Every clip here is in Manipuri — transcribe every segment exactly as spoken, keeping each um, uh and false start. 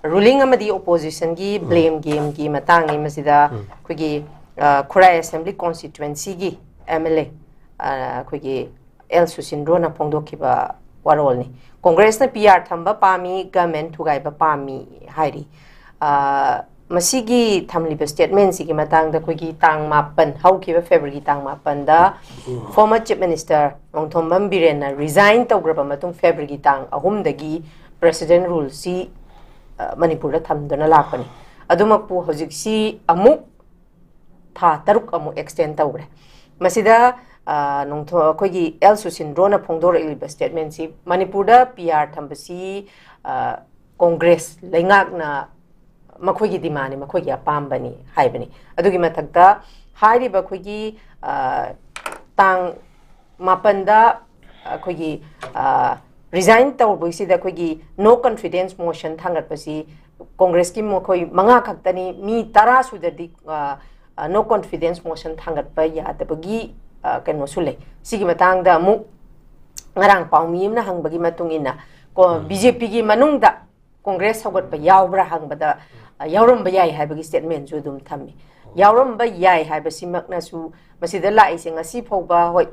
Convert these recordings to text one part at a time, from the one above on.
ꯔꯨꯂꯤꯡ ꯑꯃꯗꯤ ꯑꯣꯄꯣꯖꯤꯁꯟꯒꯤ ꯕ꯭ꯂꯦꯝ ꯒꯦꯝꯒꯤ ꯃꯇꯥꯡꯅꯤ꯫ ꯃꯁꯤꯗ ꯑꯩꯈꯣꯏꯒꯤ, ꯑ, ꯈꯨꯔꯥꯏ ꯑꯦꯁꯦꯝꯕ꯭ꯂꯤ ꯀꯣꯟꯁꯇꯤꯇ꯭ꯋꯦꯟꯁꯤꯒꯤ ꯑꯦꯝ ꯑꯦꯜ ꯑꯦ, ꯑ, ꯑꯩꯈꯣꯏꯒꯤ ꯑꯦꯜ ꯁꯨꯁꯤꯟꯗ꯭ꯔꯣꯅ ꯐꯣꯡꯗꯣꯛꯈꯤꯕ ꯋꯥꯔꯣꯜꯅꯤ꯫ ꯀꯣꯡꯒ꯭ꯔꯦꯁꯅ ꯄꯤ ꯑꯥꯔ ꯊꯝꯕ ꯄꯥꯝꯃꯤ, ꯒꯃꯦꯟ ꯊꯨꯒꯥꯏꯕ ꯄꯥꯝꯃꯤ ꯍꯥꯏꯔꯤ꯫ ꯑ, ꯃꯁꯤꯒꯤ ꯊꯝꯂꯤꯕ ꯁ꯭ꯇꯦꯠꯃꯦꯟꯁꯤꯒꯤ ꯃꯇꯥꯡꯗ ꯑꯩꯈꯣꯏꯒꯤ ꯇꯥꯡ ꯃꯥꯄꯟ, ꯍꯧꯈꯤꯕ ꯐꯦꯕ꯭ꯔꯨꯋꯥꯔꯤ ꯇꯥꯡ ꯃꯥꯄꯟꯗ former Chief Minister Nongthombam ꯕꯤꯔꯦꯟꯅ resign ꯇꯧꯈ꯭ꯔꯕ ꯃꯇꯨꯡ ꯐꯦꯕ꯭ꯔꯨꯋꯥꯔꯤ ꯇꯥꯡ ꯑꯍꯨꯝꯗꯒꯤ president ruleꯁꯤ, ꯑ, ꯃꯅꯤꯄꯨꯔꯗ ꯊꯝꯗꯨꯅ ꯂꯥꯛꯄꯅꯤ꯫ ꯑꯗꯨꯃꯛꯄꯨ ꯍꯧꯖꯤꯛꯁꯤ ꯑꯃꯨꯛ ꯊꯥ ꯇꯔꯨꯛ ꯑꯃꯨꯛ extend ꯇꯧꯈ꯭ꯔꯦ꯫ ꯃꯁꯤꯗ, ꯑ, ꯅꯣꯡꯊꯣ-, ꯑꯩꯈꯣꯏꯒꯤ ꯑꯦꯜ ꯁꯨꯁꯤꯟꯗ꯭ꯔꯣꯅ ꯐꯣꯡꯗꯣꯔꯛꯂꯤꯕ ꯁ꯭ꯇꯦꯠꯃꯦꯟꯁꯤ ꯃꯅꯤꯄꯨꯔꯗ ꯄꯤ ꯑꯥꯔ ꯊꯝꯕꯁꯤ, ꯑ, ꯀꯣꯡꯒ꯭ꯔꯦꯁ ꯂꯩꯉꯥꯛꯅ ꯃꯈꯣꯏꯒꯤ ꯗꯤꯃꯥꯟꯅꯤ, ꯃꯈꯣꯏꯒꯤ ꯑꯄꯥꯝꯕꯅꯤ ꯍꯥꯏꯕꯅꯤ꯫ ꯑꯗꯨꯒꯤ ꯃꯊꯛꯇ ꯍꯥꯏꯔꯤꯕ ꯑꯩꯈꯣꯏꯒꯤ, ꯑ, ꯇꯥꯡ ꯃꯥꯄꯟꯗ ꯑꯩꯈꯣꯏꯒꯤ, ꯑ, resign ꯇꯧꯕꯁꯤꯗ ꯑꯩꯈꯣꯏꯒꯤ no confidence motion ꯊꯥꯡꯒꯠꯄꯁꯤ ꯀꯣꯡꯒ꯭ꯔꯦꯁꯀꯤ ꯃꯈꯣꯏ ꯃꯉꯥ ꯈꯛꯇꯅꯤ, ꯃꯤ ꯇꯔꯥ ꯁꯨꯗ꯭ꯔꯗꯤ, ꯑ, ꯑ, no confidence motion ꯊꯥꯡꯒꯠꯄ ꯌꯥꯗꯕꯒꯤ, ꯑ, ꯀꯩꯅꯣꯁꯨ ꯂꯩ꯫ ꯁꯤꯒꯤ ꯃꯇꯥꯡꯗ ꯑꯃꯨꯛ ꯉꯔꯥꯡ ꯄꯥꯎꯃꯤ ꯑꯃꯅ ꯍꯪꯕꯒꯤ ꯃꯇꯨꯡ ꯏꯟꯅ, ꯀꯣ-, ꯎꯝ꯫ ꯕꯤ ꯖꯦ ꯄꯤꯒꯤ ꯃꯅꯨꯡꯗ ꯀꯣꯡꯒ꯭ꯔꯦꯁ ꯍꯧꯒꯠꯄ ꯌꯥꯎꯕ꯭ꯔꯥ ꯍꯪꯕꯗ, ꯑ, ꯌꯥꯎꯔꯝꯕ ꯌꯥꯏ ꯍꯥꯏꯕꯒꯤ ꯁ꯭ꯇꯦꯠꯃꯦꯟꯁꯨ ꯑꯗꯨꯝ ꯊꯝꯃꯤ꯫ ꯌꯥꯎꯔꯝꯕ ꯌꯥꯏ ꯍꯥꯏꯕꯁꯤꯃꯛꯅꯁꯨ ꯃꯁꯤꯗ ꯂꯥꯛꯏꯁꯦ ꯉꯁꯤ ꯐꯥꯎꯕ, ꯍꯣꯏ,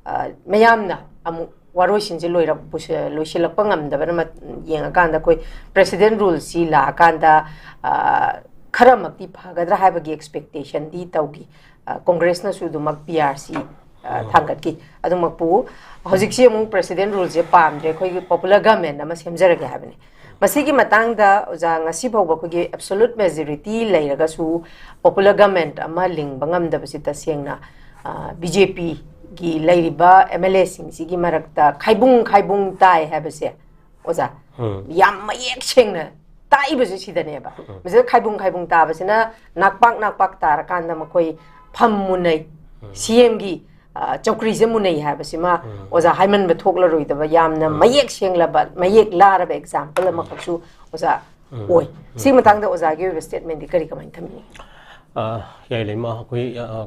ꯑ, ꯃꯌꯥꯝꯅ ꯑꯃꯨꯛ ꯋꯥꯔꯣꯏꯁꯤꯟꯁꯦ ꯂꯣꯏꯔꯛ-, ꯄꯨꯁ-, ꯂꯣꯏꯁꯤꯜꯂꯛꯄ ꯉꯝꯗꯕꯅ ꯃꯠ-, ꯌꯦꯡꯉꯀꯥꯟꯗ ꯑꯩꯈꯣꯏ president ruleꯁꯤ ꯂꯥꯛꯑꯀꯥꯟꯗ, ꯑ, ꯈꯔꯃꯛꯇꯤ ꯐꯒꯗ꯭ꯔꯥ ꯍꯥꯏꯕꯒꯤ expectationꯗꯤ ꯇꯧꯈꯤ꯫ ꯑ, ꯀꯣꯡꯒ꯭ꯔꯦꯁꯅꯁꯨ ꯑꯗꯨꯃꯛ ꯄꯤ ꯑꯥꯔ ꯁꯤ, ꯑ, ꯎꯝ꯫ ꯊꯥꯡꯒꯠꯈꯤ꯫ ꯑꯗꯨꯃꯛꯄꯨ ꯍꯧꯖꯤꯛꯁꯤ ꯑꯃꯨꯛ president ruleꯁꯦ ꯄꯥꯝꯗ꯭ꯔꯦ, ꯑꯩꯈꯣꯏꯒꯤ popular government ꯑꯃ ꯁꯦꯝꯖꯔꯒꯦ ꯍꯥꯏꯕꯅꯤ꯫ ꯃꯁꯤꯒꯤ ꯃꯇꯥꯡꯗ ꯑꯣꯖꯥ, ꯉꯁꯤ ꯐꯥꯎꯕ ꯑꯩꯈꯣꯏꯒꯤ absolute majority ꯂꯩꯔꯒꯁꯨ popular government ꯑꯃ ꯂꯤꯡꯕ ꯉꯝꯗꯕꯁꯤ ꯇꯁꯦꯡꯅ, ꯑ, ꯕꯤ ꯖꯦ ꯄꯤꯒꯤ ꯂꯩꯔꯤꯕ ꯑꯦꯝ ꯑꯦꯜ ꯑꯦꯁꯤꯡꯁꯤꯒꯤ ꯃꯔꯛꯇ ꯈꯥꯏꯕꯨꯡ ꯈꯥꯏꯕꯨꯡ ꯇꯥꯏ ꯍꯥꯏꯕꯁꯦ, ꯑꯣꯖꯥ, ꯎꯝ꯫ ꯌꯥꯝ ꯃꯌꯦꯛ ꯁꯦꯡꯅ ꯇꯥꯛꯏꯕꯁꯦ ꯁꯤꯗꯅꯦꯕ꯫ ꯎꯝ꯫ ꯃꯁꯤꯗ ꯈꯥꯏꯕꯨꯡ ꯈꯥꯏꯕꯨꯡ ꯇꯥꯕꯁꯤꯅ ꯅꯥꯛꯄꯥꯛ ꯅꯥꯛꯄꯥꯛ ꯇꯥꯔꯀꯥꯟꯗ ꯃꯈꯣꯏ ꯐꯝ ꯃꯨꯟꯅꯩ, ꯎꯝ꯫ ꯁꯤ ꯑꯦꯝꯒꯤ, ꯑ, ꯆꯧꯀ꯭ꯔꯤꯁꯦ ꯃꯨꯟꯅꯩ ꯍꯥꯏꯕꯁꯤꯃ, ꯎꯝ꯫ ꯑꯣꯖꯥ, ꯍꯥꯏꯃꯟꯕ ꯊꯣꯛꯂꯔꯣꯏꯗꯕ ꯌꯥꯝꯅ ꯎꯝ꯫ ꯃꯌꯦꯛ ꯁꯦꯡꯂꯕ, ꯃꯌꯦꯛ ꯂꯥꯔꯕ example ꯑꯃꯈꯛꯁꯨ, ꯑꯣꯖꯥ, ꯎꯝ꯫ ꯑꯣꯏ꯫ ꯎꯝ꯫ ꯁꯤꯒꯤ ꯃꯇꯥꯡꯗ ꯑꯣꯖꯥꯒꯤ ꯑꯣꯏꯕ statementꯗꯤ ꯀꯔꯤ, ꯀꯃꯥꯏꯅ ꯊꯝꯕꯤꯅꯤꯡꯉꯤ? ꯑ, ꯌꯥꯏ, ꯂꯩꯃ, ꯑꯩꯈꯣꯏ, ꯑ,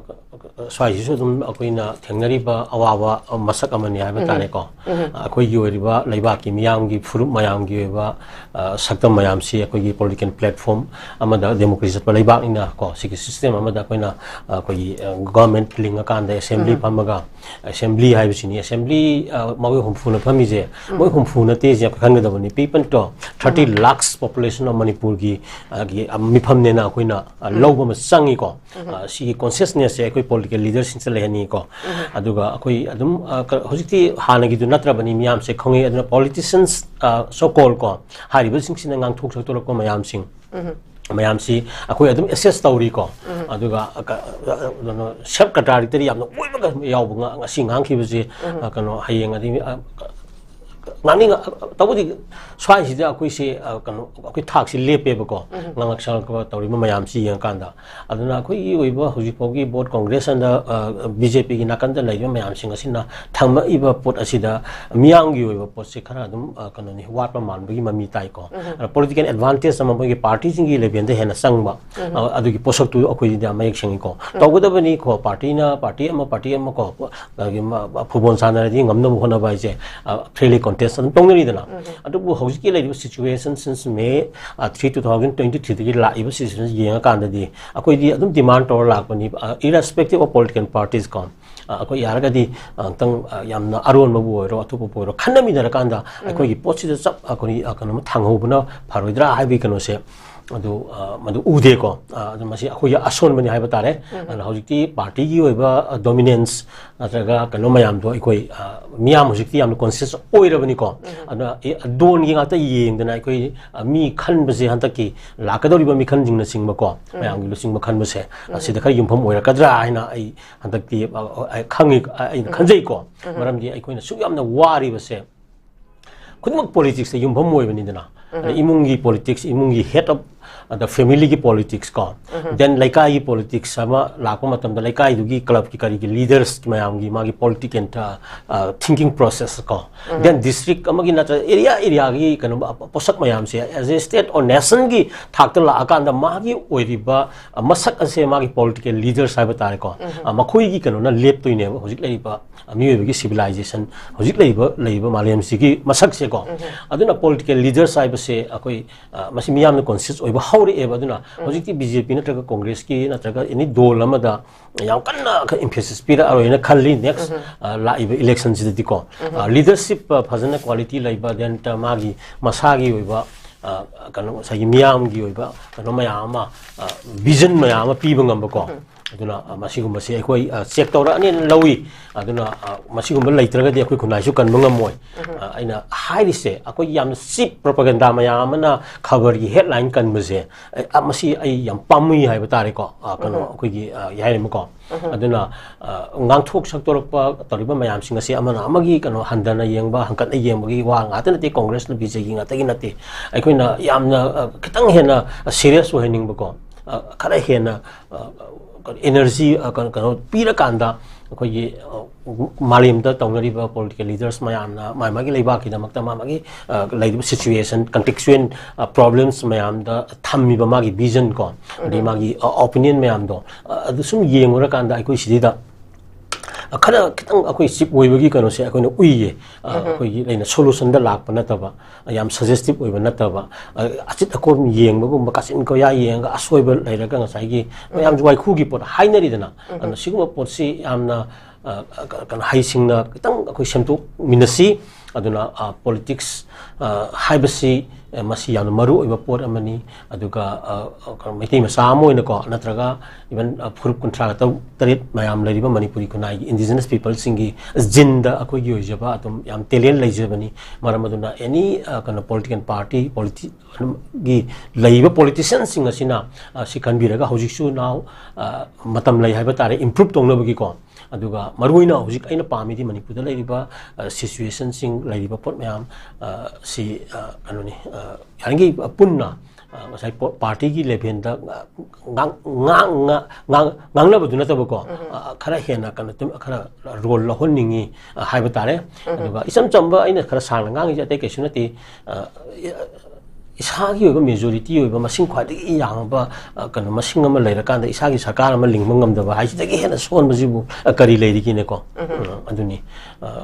ꯁ꯭ꯋꯥꯏꯁꯤꯁꯨ ꯑꯗꯨꯝ ꯑꯩꯈꯣꯏꯅ ꯊꯦꯡꯅꯔꯤꯕ ꯑꯋꯥꯕ ꯃꯁꯛ ꯑꯃꯅꯤ ꯍꯥꯏꯕ ꯇꯥꯔꯦꯀꯣ꯫ ꯑꯩꯈꯣꯏꯒꯤ ꯑꯣꯏꯔꯤꯕ ꯂꯩꯕꯥꯛꯀꯤ ꯃꯤꯌꯥꯝꯒꯤ ꯐꯨꯔꯨꯞ ꯃꯌꯥꯝꯒꯤ ꯑꯣꯏꯕ, ꯑ, ꯁꯛꯇꯝ ꯃꯌꯥꯝꯁꯤ ꯑꯩꯈꯣꯏꯒꯤ political platform ꯑꯃꯗ, democracy ꯆꯠꯄ ꯂꯩꯕꯥꯛꯅꯤꯅ ꯀꯣ, ꯁꯤꯒꯤ system ꯑꯃꯗ ꯑꯩꯈꯣꯏꯅ, ꯑ, ꯑꯩꯈꯣꯏꯒꯤ, ꯑ, government ꯂꯤꯡꯉꯀꯥꯟꯗ assembly ꯐꯝꯃꯒ, assembly ꯍꯥꯏꯕꯁꯤꯅꯤ, assembly, ꯑ, ꯃꯈꯣꯏ ꯍꯨꯝꯐꯨꯅ ꯐꯝꯃꯤꯁꯦ, ꯃꯣꯏ ꯍꯨꯝꯐꯨ ꯅꯠꯇꯦꯁꯦ ꯑꯩꯈꯣꯏ ꯈꯪꯒꯗꯕꯅꯤ꯫ People to, thirty lakhs population of ꯃꯅꯤꯄꯨꯔꯒꯤ, ꯑ, ꯒꯤ, ꯑ, ꯃꯤꯐꯝꯅꯦꯅ ꯑꯩꯈꯣꯏꯅ, ꯑ, ꯂꯧꯕ ꯑꯃ ꯆꯪꯉꯤꯀꯣ꯫ ꯑ, ꯁꯤꯒꯤ consciousness ꯁꯦ ꯑꯩꯈꯣꯏ political leader ꯁꯤꯡꯁꯤꯗ ꯂꯩꯍꯟꯅꯤꯡꯉꯤꯀꯣ꯫ ꯑꯗꯨꯒ ꯑꯩꯈꯣꯏ ꯑꯗꯨꯝ, ꯑ, ꯀ-, ꯍꯧꯖꯤꯛꯇꯤ ꯍꯥꯟꯅꯒꯤꯗꯨ ꯅꯠꯇ꯭ꯔꯕꯅꯤ, ꯃꯤꯌꯥꯝꯁꯦ ꯈꯪꯉꯤ꯫ ꯑꯗꯨꯅ politicians, ꯑ, so called ꯀꯣ, ꯍꯥꯏꯔꯤꯕꯁꯤꯡꯁꯤꯅ ꯉꯥꯡꯊꯣꯛ ꯁꯛꯇꯣꯔꯛꯄ ꯃꯌꯥꯝꯁꯤꯡ, ꯃꯌꯥꯝꯁꯤ ꯑꯩꯈꯣꯏ ꯑꯗꯨꯝ assess ꯇꯧꯔꯤꯀꯣ꯫ ꯑꯗꯨꯒ, ꯑ, ꯀ-, ꯑ, ꯀꯩꯅꯣ, self contradictory ꯌꯥꯝꯅ ꯑꯣꯏꯕꯒ ꯌꯥꯎꯕ ꯉꯥ-, ꯉꯁꯤ ꯉꯥꯡꯈꯤꯕꯁꯦ, ꯑ, ꯀꯩꯅꯣ, ꯍꯌꯦꯡ ꯑꯗꯩ, ꯑ, ꯉꯥꯡꯅꯤꯡ-, ꯑ, ꯇꯧꯕꯗꯤ ꯁ꯭ꯋꯥꯏꯁꯤꯗ ꯑꯩꯈꯣꯏꯁꯤ, ꯑ, ꯀꯩꯅꯣ, ꯑꯩꯈꯣꯏ ꯊꯥꯛꯁꯤ ꯂꯦꯞꯄꯦꯕꯀꯣ꯫ ꯉꯥꯡꯂꯛ ꯁꯥꯒꯠꯂꯛꯄ ꯇꯧꯔꯤꯕ ꯃꯌꯥꯝꯁꯤ ꯌꯦꯡꯉꯀꯥꯟꯗ꯫ ꯑꯗꯨꯅ ꯑꯩꯈꯣꯏꯒꯤ ꯑꯣꯏꯕ ꯍꯧꯖꯤꯛ ꯐꯥꯎꯒꯤ ꯕꯣꯠ Congress ꯑꯃꯗ, ꯑ, BJP ꯒꯤ ꯅꯥꯀꯟꯗ ꯂꯩꯔꯤꯕ ꯃꯌꯥꯝꯁꯤꯡ ꯑꯁꯤꯅ ꯊꯝꯃꯛꯏꯕ ꯄꯣꯠ ꯑꯁꯤꯗ ꯃꯤꯌꯥꯝꯒꯤ ꯑꯣꯏꯕ ꯄꯣꯠꯁꯤ ꯈꯔ ꯑꯗꯨꯝ, ꯑ, ꯀꯩꯅꯣꯅꯤ, ꯋꯥꯠꯄ ꯃꯥꯟꯕꯒꯤ ꯃꯃꯤ ꯇꯥꯏꯀꯣ꯫ ꯑꯗ political advantage ꯑꯃ ꯃꯣꯏꯒꯤ party ꯁꯤꯡꯒꯤ level ꯗ ꯍꯦꯟꯅ ꯆꯪꯕ, ꯑ, ꯑꯗꯨꯒꯤ ꯄꯣꯠꯁꯛꯇꯨ ꯑꯩꯈꯣꯏꯗꯤ ꯌꯥꯝ ꯃꯌꯦꯛ ꯁꯦꯡꯉꯤꯀꯣ꯫ ꯇꯧꯒꯗꯕꯅꯤ ꯀꯣ, party ꯅ party ꯑꯃ, party ꯑꯃ ꯀꯣ, ꯑꯗꯒꯤ ꯃ-, ꯃ-, ꯐꯨꯠꯕꯣꯜ ꯁꯥꯟꯅꯔꯗꯤ ꯉꯝꯅꯕ ꯍꯣꯠꯅꯕ ꯍꯥꯏꯁꯦ, ꯑ, friendly contest ꯑꯗꯨꯝ ꯇꯧꯅꯔꯤꯗꯅ꯫ ꯑꯗꯨꯕꯨ ꯍꯧꯖꯤꯛꯀꯤ ꯂꯩꯔꯤꯕ situation since May, ꯑ, three, two thousand twenty three ꯗꯒꯤ ꯂꯥꯛꯏꯕ situation ꯌꯦꯡꯉꯀꯥꯟꯗꯗꯤ ꯑꯩꯈꯣꯏꯗꯤ ꯑꯗꯨꯝ demand ꯇꯧꯔ ꯂꯥꯛꯄꯅꯤ, ꯑ, irrespective of political parties ꯀꯣ꯫ ꯑ, ꯑꯩꯈꯣꯏ ꯌꯥꯔꯒꯗꯤ, ꯑ, ꯑꯃꯨꯛꯇꯪ, ꯑ, ꯌꯥꯝꯅ ꯑꯔꯣꯟꯕꯕꯨ ꯑꯣꯏꯔꯣ, ꯑꯇꯣꯞꯄꯕꯨ ꯑꯣꯏꯔꯣ, ꯈꯟꯅꯃꯤꯟꯅꯔꯀꯥꯟꯗ ꯑꯩꯈꯣꯏꯒꯤ ꯄꯣꯠꯁꯤꯗ ꯆꯞ ꯑꯩꯈꯣꯏ, ꯑ, ꯀꯩꯅꯣꯝꯃ ꯊꯥꯡꯍꯧꯕꯅ ꯐꯔꯣꯏꯗ꯭ꯔꯥ ꯍꯥꯏꯕꯒꯤ ꯀꯩꯅꯣꯁꯦ, ꯑꯗꯨ, ꯑ, ꯃꯗꯨ ꯎꯗꯦꯀꯣ꯫ ꯑ, ꯑꯗꯨ ꯃꯁꯤ ꯑꯩꯈꯣꯏꯒꯤ ꯑꯁꯣꯟꯕꯅꯤ ꯍꯥꯏꯕ ꯇꯥꯔꯦ꯫ ꯑꯗꯨꯅ ꯍꯧꯖꯤꯛꯇꯤ party ꯒꯤ ꯑꯣꯏꯕ, ꯑ, dominance ꯅꯠꯇ꯭ꯔꯒ ꯀꯩꯅꯣ ꯃꯌꯥꯝꯗꯣ ꯑꯩꯈꯣꯏ, ꯑ, ꯃꯤꯌꯥꯝ ꯍꯧꯖꯤꯛꯇꯤ ꯌꯥꯝꯅ conscious ꯑꯣꯏꯔꯕꯅꯤꯀꯣ꯫ ꯑꯗꯨꯅ, ꯑꯦ, ꯗꯣꯟꯒꯤ ꯉꯥꯛꯇ ꯌꯦꯡꯗꯅ ꯑꯩꯈꯣꯏ, ꯑ, ꯃꯤ ꯈꯟꯕꯁꯦ, ꯍꯟꯗꯛꯀꯤ ꯂꯥꯛꯀꯗꯧꯔꯤꯕ ꯃꯤꯈꯜꯁꯤꯡꯅꯆꯤꯡꯕꯀꯣ, ꯃꯌꯥꯝꯒꯤ ꯂꯨꯆꯤꯡꯕ ꯈꯟꯕꯁꯦ, ꯑ, ꯁꯤꯗ ꯈꯔ ꯌꯨꯝꯐꯝ ꯑꯣꯏꯔꯛꯀꯗ꯭ꯔꯥ ꯍꯥꯏꯅ ꯑꯩ ꯍꯟꯗꯛꯇꯤ, ꯑ, ꯑ, ꯑꯩ ꯈꯪꯉꯤ, ꯑ, ꯑꯩꯅ ꯈꯟꯖꯩꯀꯣ꯫ ꯃꯔꯝꯗꯤ ꯑꯩꯈꯣꯏꯅ ꯁꯨꯛ ꯌꯥꯝꯅ ꯋꯥꯔꯤꯕꯁꯦ ꯈꯨꯗꯤꯡꯃꯛ politics ꯇ ꯌꯨꯝꯐꯝ ꯑꯣꯏꯕꯅꯤꯗꯅ꯫ ꯑꯗ ꯏꯃꯨꯡꯒꯤ politics, ꯏꯃꯨꯡꯒꯤ head of ꯑꯗ family ꯒꯤ politics ꯀꯣ, then ꯂꯩꯀꯥꯏꯒꯤ politics ꯑꯃ ꯂꯥꯛꯄ ꯃꯇꯝꯗ ꯂꯩꯀꯥꯏꯗꯨꯒꯤ club ꯀꯤ ꯀꯔꯤꯒꯤ leaders ꯃꯌꯥꯝꯒꯤ ꯃꯥꯒꯤ political, ꯑ, thinking process ꯀꯣ, then district ꯑꯃꯒꯤ ꯅꯠꯇ꯭ꯔꯒ area area ꯒꯤ ꯀꯩꯅꯣ ꯄꯣꯠꯁꯛ ꯃꯌꯥꯝꯁꯦ as a state or nation ꯒꯤ ꯊꯥꯛꯇ ꯂꯥꯛꯑꯀꯥꯟꯗ ꯃꯥꯒꯤ ꯑꯣꯏꯔꯤꯕ, ꯑ, ꯃꯁꯛ ꯑꯁꯦ ꯃꯥꯒꯤ political leaders ꯍꯥꯏꯕ ꯇꯥꯔꯦꯀꯣ, ꯑ, ꯃꯈꯣꯏꯒꯤ ꯀꯩꯅꯣꯅ ꯂꯦꯞꯇꯣꯏꯅꯦꯕ ꯍꯧꯖꯤꯛ ꯂꯩꯔꯤꯕ, ꯑ, ꯃꯤꯑꯣꯏꯕꯒꯤ civilization, ꯍꯧꯖꯤꯛ ꯂꯩꯔꯤꯕ, ꯂꯩꯔꯤꯕ ꯃꯥꯂꯦꯝꯁꯤꯒꯤ ꯃꯁꯛꯁꯦꯀꯣ꯫ ꯑꯗꯨꯅ political leaders ꯍꯥꯏꯕꯁꯦ ꯑꯩꯈꯣꯏ, ꯑ, ꯃꯁꯤ ꯃꯤꯌꯥꯝꯅ conscious ꯑꯣꯏꯕ ꯍꯧꯔꯛꯑꯦꯕ꯫ ꯑꯗꯨꯅ ꯍꯧꯖꯤꯛꯇꯤ B J P ꯅꯠꯇ꯭ꯔꯒ Congress ꯀꯤ ꯅꯠꯇ꯭ꯔꯒ any ꯗꯣꯜ ꯑꯃꯗ ꯌꯥꯝ ꯀꯟꯅ emphasis ꯄꯤꯔꯛꯑꯔꯣꯏꯅ ꯈꯜꯂꯤ next, ꯑ, ꯂꯥꯛꯏꯕ election ꯁꯤꯗꯗꯤꯀꯣ꯫ ꯑ, leadership, ꯑ, ꯐꯖꯅ quality ꯂꯩꯕ, then ꯇ ꯃꯥꯒꯤ ꯃꯁꯥꯒꯤ ꯑꯣꯏꯕ, ꯑ, ꯀꯩꯅꯣ ꯉꯁꯥꯏꯒꯤ ꯃꯤꯌꯥꯝꯒꯤ ꯑꯣꯏꯕ ꯀꯩꯅꯣ ꯃꯌꯥꯝ ꯑꯃ, ꯑ, vision ꯃꯌꯥꯝ ꯑꯃ ꯄꯤꯕ ꯉꯝꯕꯀꯣ꯫ ꯑꯗꯨꯅ, ꯑ, ꯃꯁꯤꯒꯨꯝꯕꯁꯤ ꯑꯩꯈꯣꯏ, ꯑ, check ꯇꯧꯔꯛꯑꯅꯤꯅ ꯂꯧꯏ꯫ ꯑꯗꯨꯅ, ꯑ, ꯃꯁꯤꯒꯨꯝꯕ ꯂꯩꯇ꯭ꯔꯒꯗꯤ ꯑꯩꯈꯣꯏ ꯈꯨꯟꯅꯥꯏꯁꯨ ꯀꯟꯕ ꯉꯝꯃꯣꯏ꯫ ꯑ, ꯑꯩꯅ ꯍꯥꯏꯔꯤꯁꯦ ꯑꯩꯈꯣꯏꯒꯤ ꯌꯥꯝꯅ cheap propaganda ꯃꯌꯥꯝ ꯑꯃꯅ ꯈꯕꯔꯒꯤ headline ꯀꯟꯕꯁꯦ, ꯑ, ꯃꯁꯤ ꯑꯩ ꯌꯥꯝ ꯄꯥꯝꯃꯨꯏ ꯍꯥꯏꯕ ꯇꯥꯔꯦꯀꯣ꯫ ꯑ, ꯀꯩꯅꯣ, ꯑꯩꯈꯣꯏꯒꯤ, ꯑ, ꯌꯥꯏꯔꯦꯃꯀꯣ꯫ ꯑꯗꯨꯅ, ꯑ, ꯉꯥꯡꯊꯣꯛ ꯁꯛꯇꯣꯔꯛꯄ ꯇꯧꯔꯤꯕ ꯃꯌꯥꯝꯁꯤꯡ ꯑꯁꯤ ꯑꯃꯅ ꯑꯃꯒꯤ ꯀꯩꯅꯣ ꯍꯟꯊꯅ ꯌꯦꯡꯕ, ꯍꯟꯀꯠꯅ ꯌꯦꯡꯕꯒꯤ ꯋꯥ ꯉꯥꯛꯇ ꯅꯠꯇꯦ, Congress ꯅ B J P ꯒꯤ ꯉꯥꯛꯇꯒꯤ ꯅꯠꯇꯦ꯫ ꯑꯩꯈꯣꯏꯅ ꯌꯥꯝꯅ, ꯑ, ꯈꯤꯇꯪ ꯍꯦꯟꯅ, ꯑ, serious ꯑꯣꯏꯍꯟꯅꯤꯡꯕꯀꯣ, ꯑ, ꯈꯔ ꯍꯦꯟꯅ, ꯑ, energy, ꯑ, ꯀꯩꯅꯣ, ꯀꯩꯅꯣ ꯄꯤꯔꯀꯥꯟꯗ ꯑꯩꯈꯣꯏꯒꯤ, ꯑ, ꯃꯥꯂꯦꯝꯗ ꯇꯧꯅꯔꯤꯕ political leaders ꯃꯌꯥꯝꯅ ꯃꯥ ꯃꯥꯒꯤ ꯂꯩꯕꯥꯛꯀꯤꯗꯃꯛꯇ ꯃꯥ ꯃꯥꯒꯤ, ꯑ, ꯂꯩꯔꯤꯕ situation, contextual, ꯑ, problems ꯃꯌꯥꯝꯗ ꯊꯝꯃꯤꯕ ꯃꯥꯒꯤ vision ꯀꯣ, ꯑꯗꯩ ꯃꯥꯒꯤ, ꯑ, opinion ꯃꯌꯥꯝꯗꯣ, ꯑ, ꯑꯗꯨ ꯁꯨꯝ ꯌꯦꯡꯉꯨꯔꯀꯥꯟꯗ ꯑꯩꯈꯣꯏ ꯁꯤꯗꯩꯗ, ꯑ, ꯈꯔ ꯈꯤꯇꯪ ꯑꯩꯈꯣꯏ cheap ꯑꯣꯏꯕꯒꯤ ꯀꯩꯅꯣꯁꯦ ꯑꯩꯈꯣꯏꯅ ꯎꯏꯌꯦ꯫ ꯑ, ꯑꯩꯈꯣꯏꯒꯤ ꯂꯩꯅ solution ꯗ ꯂꯥꯛꯄ ꯅꯠꯇꯕ, ꯌꯥꯝ suggestive ꯑꯣꯏꯕ ꯅꯠꯇꯕ, ꯑ, ꯑꯆꯤꯠ ꯑꯀꯣꯝ ꯌꯦꯡꯕꯒꯨꯝꯕ, ꯀꯥꯆꯤꯟ ꯀꯣꯌꯥ ꯌꯦꯡꯉꯒ ꯑꯁꯣꯏꯕ ꯂꯩꯔꯒ ꯉꯁꯥꯏꯒꯤ ꯃꯌꯥꯝꯁꯨ ꯋꯥꯏꯈꯨꯒꯤ ꯄꯣꯠ ꯍꯥꯏꯅꯔꯤꯗꯅ꯫ ꯑꯗꯨꯅ ꯁꯤꯒꯨꯝꯕ ꯄꯣꯠꯁꯤ ꯌꯥꯝꯅ, ꯑ, ꯀ-, ꯀꯩꯅꯣ, ꯍꯩꯁꯤꯡꯅ ꯈꯤꯇꯪ ꯑꯩꯈꯣꯏ ꯁꯦꯝꯗꯣꯛꯃꯤꯟꯅꯁꯤ꯫ ꯑꯗꯨꯅ, ꯑ, politics, ꯑ, ꯍꯥꯏꯕꯁꯤ, ꯑ, ꯃꯁꯤ ꯌꯥꯝꯅ ꯃꯔꯨ ꯑꯣꯏꯕ ꯄꯣꯠ ꯑꯃꯅꯤ꯫ ꯑꯗꯨꯒ, ꯑ, ꯑ, ꯀꯩꯅꯣ, ꯃꯩꯇꯩ ꯃꯆꯥ ꯑꯃ ꯑꯣꯏꯅꯀꯣ, ꯅꯠꯇ꯭ꯔꯒ even, ꯑ, ꯐꯨꯔꯨꯞ ꯀꯨꯟꯊ꯭ꯔꯥ ꯇꯔꯦꯠ ꯃꯌꯥꯝ ꯂꯩꯔꯤꯕ ꯃꯅꯤꯄꯨꯔꯤ ꯈꯨꯟꯅꯥꯏꯒꯤ indigenous people ꯁꯤꯡꯒꯤ gene ꯗ ꯑꯩꯈꯣꯏꯒꯤ ꯑꯣꯏꯖꯕ ꯑꯗꯨꯝ ꯌꯥꯝ talent ꯂꯩꯖꯕꯅꯤ꯫ ꯃꯔꯝ ꯑꯗꯨꯅ any, ꯑ, ꯀꯩꯅꯣ, political party, politi-, ꯒꯤ ꯂꯩꯔꯤꯕ politician ꯁꯤꯡ ꯑꯁꯤꯅ, ꯑ, ꯁꯤ ꯈꯟꯕꯤꯔꯒ ꯍꯧꯖꯤꯛꯁꯨ now, ꯑ, ꯃꯇꯝ ꯂꯩ ꯍꯥꯏꯕ ꯇꯥꯔꯦ improve ꯇꯧꯅꯕꯒꯤꯀꯣ꯫ ꯑꯗꯨꯒ ꯃꯔꯨꯑꯣꯏꯅ ꯍꯧꯖꯤꯛ ꯑꯩꯅ ꯄꯥꯝꯃꯤꯗꯤ ꯃꯅꯤꯄꯨꯔꯗ ꯂꯩꯔꯤꯕ, ꯑ, situation ꯁꯤꯡ, ꯂꯩꯔꯤꯕ ꯄꯣꯠ ꯃꯌꯥꯝ, ꯑ, ꯁꯤ, ꯑ, ꯀꯩꯅꯣꯅꯤ, ꯑ, ꯌꯥꯔꯤꯉꯩ ꯄꯨꯟꯅ ꯑ, ꯉꯁꯥꯏ ꯄꯣ-, ꯄꯥꯔꯇꯤꯒꯤ ꯂꯦꯚꯦꯜꯗ ꯉꯥꯡ-, ꯉꯥꯡ-, ꯉꯥꯡ-, ꯉꯥꯡ-, ꯉꯥꯡꯅꯕꯗꯨ ꯅꯠꯇꯕꯀꯣ, ꯑ, ꯈꯔ ꯍꯦꯟꯅ ꯀꯩꯅꯣ ꯇꯨꯝ-, ꯈꯔ ꯔꯣꯜ ꯂꯧꯍꯟꯅꯤꯡꯉꯤ, ꯑ, ꯍꯥꯏꯕ ꯇꯥꯔꯦ꯫ ꯑꯗꯨꯒ ꯏꯆꯝ ꯆꯝꯕ ꯑꯩꯅ ꯈꯔ ꯁꯥꯡꯅ ꯉꯥꯡꯉꯤꯁꯦ ꯑꯇꯩ ꯀꯩꯁꯨ ꯅꯠꯇꯦ꯫ ꯑ, ꯏ-, ꯑ, ꯏꯁꯥꯒꯤ ꯑꯣꯏꯕ ꯃꯦꯖꯣꯔꯤꯇꯤ ꯑꯣꯏꯕ ꯃꯁꯤꯡ ꯈ꯭ꯋꯥꯏꯗꯒꯤ ꯌꯥꯝꯕ, ꯑ, ꯀꯩꯅꯣ ꯃꯁꯤꯡ ꯑꯃ ꯂꯩꯔꯀꯥꯟꯗ ꯏꯁꯥꯒꯤ ꯁꯔꯀꯥꯔ ꯑꯃ ꯂꯤꯡꯕ ꯉꯝꯗꯕ ꯍꯥꯏꯁꯤꯗꯒꯤ ꯍꯦꯟꯅ ꯁꯣꯟꯕꯁꯤꯕꯨ, ꯑ, ꯀꯔꯤ ꯂꯩꯔꯤꯒꯦꯅꯦꯀꯣ? ꯑ, ꯑꯗꯨꯅꯤ꯫ ꯑ,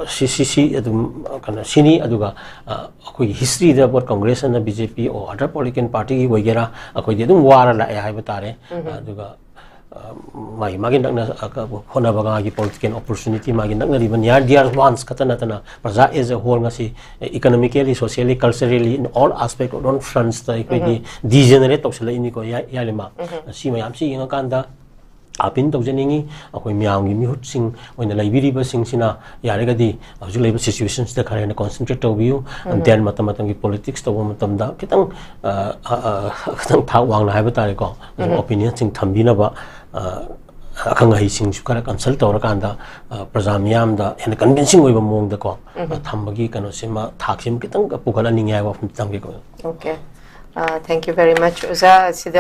ꯁꯤ, ꯁꯤ, ꯁꯤ ꯑꯗꯨꯝ, ꯑ, ꯀꯩꯅꯣ ꯁꯤꯅꯤ꯫ ꯑꯗꯨꯒ, ꯑ, ꯑꯩꯈꯣꯏꯒꯤ ꯍꯤꯁꯇ꯭ꯔꯤꯗ ꯕꯣꯠ ꯀꯪꯒ꯭ꯔꯦꯁ ꯑꯅ B J P or other political party ꯒꯤ ꯑꯣꯏꯒꯦꯔꯥ, ꯑꯩꯈꯣꯏꯗꯤ ꯑꯗꯨꯝ ꯋꯥꯔ ꯂꯥꯛꯑꯦ ꯍꯥꯏꯕ ꯇꯥꯔꯦ꯫ ꯑꯗꯨꯒ, ꯑ, ꯃꯥꯒꯤ, ꯃꯥꯒꯤ ꯅꯛꯅ, ꯑ, ꯀ-, ꯍꯣꯠꯅꯕꯒ ꯃꯥꯒꯤ political opportunity ꯃꯥꯒꯤ ꯅꯛꯅꯔꯤꯕ near dear ones ꯈꯛꯇ ꯅꯠꯇꯅ ꯄ꯭ꯔꯖꯥ as a whole ꯉꯁꯤ economically, socially, culturally, in all aspect, on fronts ꯇ ꯑꯩꯈꯣꯏꯒꯤ degenerate ꯇꯧꯁꯜꯂꯛꯏꯅꯤꯀꯣ, ꯌꯥ-, ꯌꯥꯔꯤꯃ꯫ ꯁꯤ ꯃꯌꯥꯝꯁꯤ ꯌꯦꯡꯉꯀꯥꯟꯗ appeal ꯇꯧꯖꯅꯤꯡꯉꯤ꯫ ꯑꯩꯈꯣꯏ ꯃꯤꯌꯥꯝꯒꯤ ꯃꯤꯍꯨꯠꯁꯤꯡ ꯑꯣꯏꯅ ꯂꯩꯕꯤꯔꯤꯕꯁꯤꯡꯁꯤꯅ ꯌꯥꯔꯒꯗꯤ ꯍꯧꯖꯤꯛ ꯂꯩꯔꯤꯕ situation ꯁꯤꯗ ꯈꯔ ꯍꯦꯟꯅ concentrate ꯇꯧꯕꯤꯌꯨ꯫ Then ꯃꯇꯝ ꯃꯇꯝꯒꯤ politics ꯇꯧꯕ ꯃꯇꯝꯗ ꯈꯤꯇꯪ, ꯑ, ꯑ, ꯑ, ꯈꯤꯇꯪ ꯊꯥꯛ ꯋꯥꯡꯅ ꯍꯥꯏꯕ ꯇꯥꯔꯦꯀꯣ, opinion ꯁꯤꯡ ꯊꯝꯕꯤꯅꯕ, ꯑ, ꯑꯈꯪ ꯑꯍꯩꯁꯤꯡꯁꯨ ꯈꯔ consult ꯇꯧꯔꯀꯥꯟꯗ, ꯑ, ꯄ꯭ꯔꯖꯥ ꯃꯤꯌꯥꯝꯗ ꯍꯦꯟꯅ convincing ꯑꯣꯏꯕ ꯃꯑꯣꯡꯗꯀꯣ, ꯑ, ꯊꯝꯕꯒꯤ ꯀꯩꯅꯣꯁꯤꯃ, ꯊꯥꯛꯁꯤꯃ ꯈꯤꯇꯪ ꯄꯨꯈꯠꯍꯟꯅꯤꯡꯉꯦ ꯍꯥꯏꯕ ꯋꯥꯐꯝ ꯊꯝꯒꯦꯀꯣ꯫ Okay. Uh, thank you very much, ꯑꯣꯖꯥ꯫ ꯁꯤꯗ